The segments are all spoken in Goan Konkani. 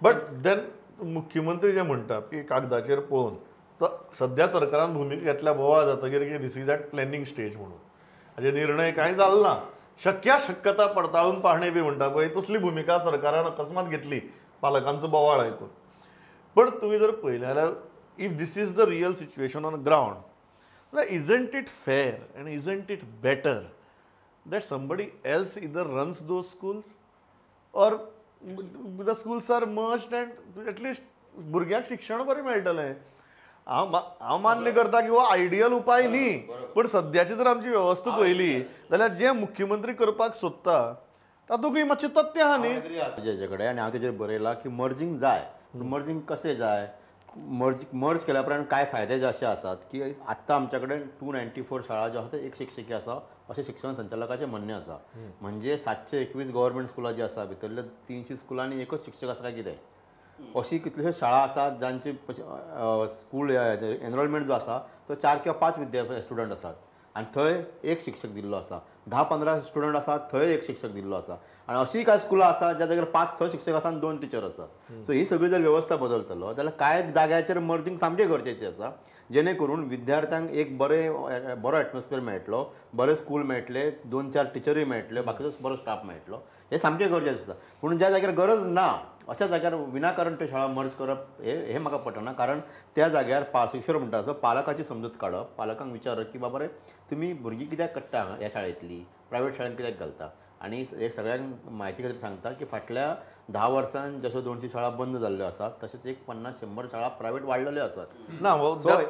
बट then मुख्यमंत्री जे म्हणटा की कागदाचेर पळोवन तर सद्या सरकारान भुमिका घेतल्या बोवाळ जातकीर की this is at planning stage म्हणून हाजे निर्णय कांय जालो ना. शक्य शक्यता पडताळून पाहणे बी म्हणटा पळय तसली भुमिका सरकारान अकस्मात घेतली पालकांचो बोवाळ आयकून. पण तुमी जर पळयलें जाल्यार if this is the real situation on ground जाल्यार isn't it fair and isn't it better that somebody else either runs those schools or the schools are merged and at least भुरग्यांक शिक्षण बरें मेळटलें. हांव मान्य करता की हो आयडियल उपाय न्ही, पण सद्याची जर आमची वेवस्था पळयली जाल्यार जें मुख्यमंत्री करपाक सोदता तातूंतय मातशें तथ्य आहा न्ही तेजे कडेन. आनी हांव तेजेर बरयलां की मर्जींग जाय, मर्जींग कशें जाय, मर्ज केल्या उपरांत कांय फायदे जे अशे आसात की आत्तां आमच्या कडेन 294 शाळा ज्यो आसा ते एक शिक्षकी आसा अशें शिक्षण संचालकाचें म्हणणें आसा. म्हणजे 721 गव्हर्मेंट स्कुलां जीं आसा भितरल्या 300 स्कुलांनी एकच शिक्षक आसा काय कितें, अशी कितल्योश्यो शाळा आसात जांचे स्कूल एनरोलमेंट जो आसा तो 4 किंवा 5 विद्यार्थी स्टुडंट आसात आनी थंय एक शिक्षक दिल्लो आसा, 10-15 स्टुडंट आसात थंय एक शिक्षक दिल्लो आसा, आनी अशीं कांय स्कुलां आसा ज्या जाग्यार 5-6 शिक्षक आसा आनी 2 टिचर आसात. सो ही सगळी जर वेवस्था बदलतलो जाल्यार कांय जाग्याचेर मर्जींग सामकें गरजेचें आसा जेणे करून विद्यार्थ्यांक एक बरें बरो एटमॉस्फियर मेळटलो, बरें स्कूल मेळटलें, 2-4 टिचरूय मेळटल्यो, बाकीचो बरो स्टाफ मेळटलो, हें सामकें गरजेचें आसा. पूण ज्या जाग्यार गरज ना अशा जाग्यार विनाकारण त्यो शाळा मर्ज करप हें म्हाका पटना. कारण त्या जाग्यार शिक्षक म्हणटा असो पालकाची समजूत काडप, पालकांक विचारप की बाबा रे तुमी भुरगीं कित्याक काडटा ह्या शाळेंतली, प्रायवेट शाळेंत कित्याक घालता. आनी एक सगळ्यांक म्हायती खातीर सांगता की फाटल्या 10 वर्सांत जश्यो 200 शाळा बंद जाल्ल्यो आसात तशेंच एक 50-100 शाळा प्रायवेट वाडलेल्यो आसात. ना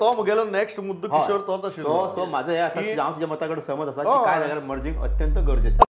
तो म्हगेलो नेक्स्ट मुद्दो किशोर तोच आशिल्लो. सो म्हाजें हें आसा की हांव तुज्या मता कडेन सहमत आसा की कांय जाग्यार मर्जींग अत्यंत गरजेचें.